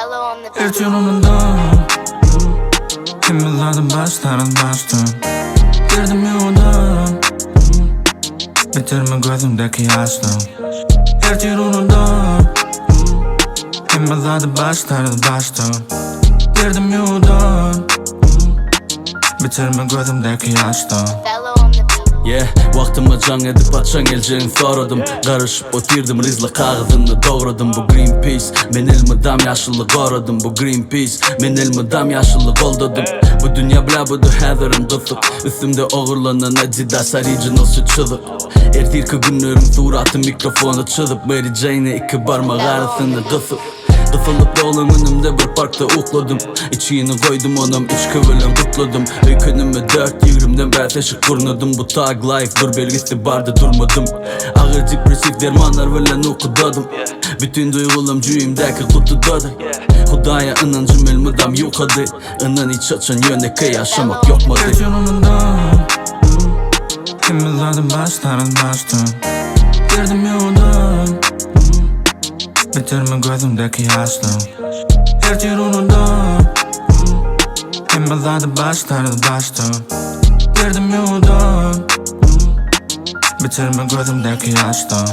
Ertir unudam Hemme zady başlaryn başdan Derdim ýuwdam Bitirme gözüňdäki ýaşlaň Ertir unudam Hemme zady başlarys başdan Derdim ýuwdam Bitirme gözüňdäki ýaşlaň Yeah, wagtyma jaň edip haçan geljegin soradym Garaşyp otyrdym rizli kagyzyny dogradym Bu Greenpeace, men elmydam ýaşyly goradym Bu Greenpeace, men elmydam ýaşyly goldadym Bu dünýä bla budy häzirem gysyk Üstümde ogurlanan Adidas original şu çyzyk Ertirki günleriň suraty mikrofona çyzyp Mary Jane iki barmak arasyny gysyp Gysylyp doglan günümde bir parkda ukladym Içgini goýdum onam içki bilen gutladym Öýkenime dört ýigrimden bäsleşik gurnadym Bu tag life dur belgisi bardy durmadym Agyr depressiw dermanlar bilen ukudadym Bütün duýgulam jüýimdäki gutudady Hudaýa ynanjym elmydam ýukady Ynan hiç haçan ýönekeý ýaşamak ýokmady Ertir unudam Hemme zady başlaryn başdan Derdim ýuwdam Bitirme gözüňdäki ýaşlaň Ertir unudam Hemme zady başlarys başdan Derdim ýuwdam Bitirme gözüňdäki ýaşlaň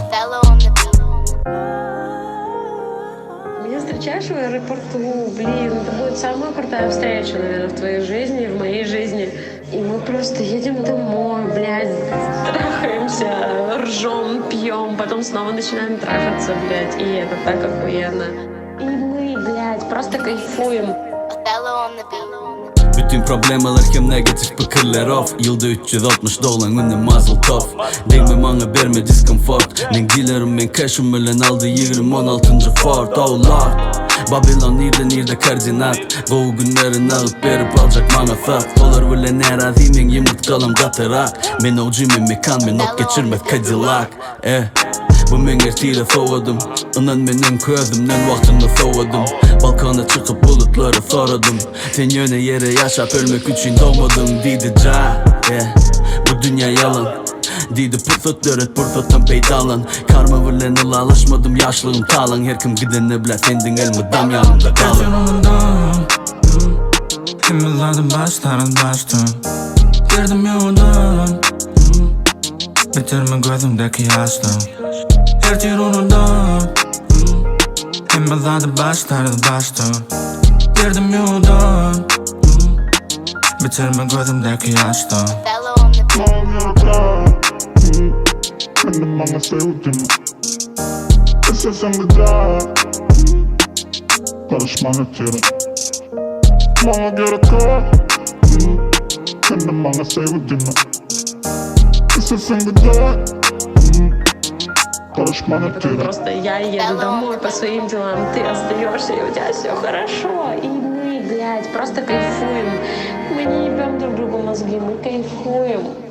Меня встречаешь в аэропорту, блин, это будет самая крутая встреча, наверное, в твоей жизни и в моей жизни. И мы просто едем домой, блядь, трахаемся, ржем, пьем, потом снова начинаем трахаться, блядь, и это так охуенно. И мы, блядь, просто кайфуем. Bütün problemalar hem negatif pikirler off Ýylda 360 doglan günüm mazel tov Degme maňa berme diskomfort Men dilerim men keşim bilen aldy 20 16 Ford Oh lord Babylon nirde nirde koordinat Gowy günlerin alyp berip aljak maňa sat Olar bilen närazy men ýumurtgalam gatyrak Men OG men mekan men ok geçirmez Cadillac Eh Bu men ertire sowadym Ynan meniň közümden wagtynda sowadym Balkona çykyp bulutlary soradym Sen ýöne ýere ýaşap ölmek üçin dogmadyň diýdi ja Eh Bu dünýä ýalan Diýdi pursat döret pursatdan peýdalan Karma bilen ylalaşmadym ýaşlygym talan Her kim gidende bile sendiň elmydam ýanymda galan Ertir unudam Hemme zady başlaryn başdan Derdim ýuwdam Bitirme gözüňdäki ýaşlaň Ertir unudam Hemme zady başlarys başdan Derdim ýuwdam Bitirme gözüňdäki ýaşlaň Maňa Sen maňa sevdin Istesem de Karışman öterim Maňa gerek yok Sen maňa sevdin Istesem de Karışman И потом öterim просто я еду домой по своим делам, ты остаешься, и у тебя все хорошо. И мы, блядь, просто кайфуем. Мы не ебем друг другу мозги, мы кайфуем.